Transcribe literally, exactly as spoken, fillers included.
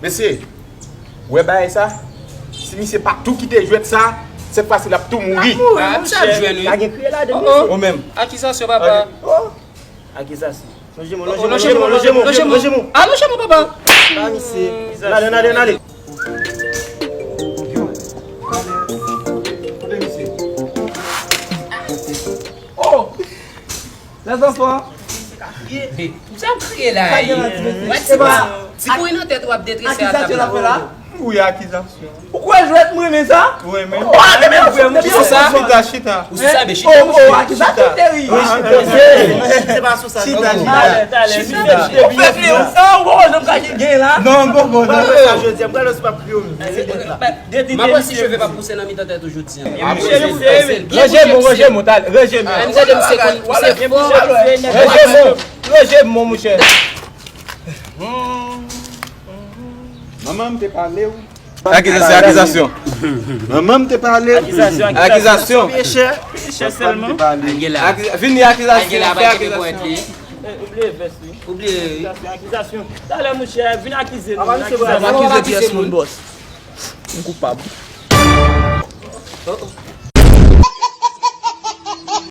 Mesye, ou wè bagay sa? Si misye pa tou kite jwèt sa, sèt fwa si l ap tou mouri. Ah, misye ap jwenn, wi. Pa gen kriye ladan, mesye. Ou menm. Akizasyon, papa. Oh, akizasyon. Lonje men w, lonje men w, lonje men w, lonje men w, lonje men w. Ah, lonje men w, papa. Ah, misye. N ale, n ale, n ale. Kote misye? Oh! Lèzanfan. Misye ap kriye la. Ti kouri nan tèt ou ap detrese a tab la. Wi, akizasyon. Ou kwè jwèt mwen renmen sa? Ou renmen? Chita, chita. Ou sou sa, men chita. Oh, oh, akizasyon teri. Se pa sou sa, chita, chita. Chita. Ou fè kriye. Oh, oh, janm ka gen la. Non, bon, bon, non. Sa jodi a, m pral wè si m ap kriye ou menm. M ap wè si cheve pa pouse nan mitan tèt ou jodi a. Ranje men w, ranje men w, ranje men w. Ranje men w, ranje men w, monchè. Manman m te pale w. Akizasyon, akizasyon. Manman m te pale w. Akizasyon, akizasyon. Pye chè, pye chè sèlman. Manman m te pale w. Vini akizasyon, fè akizasyon. Ou bliye vès li. Ou bliye. Akizasyon, akizasyon. Talè monchè, vin akize nou. Akize pyès moun, bòs. M koupab.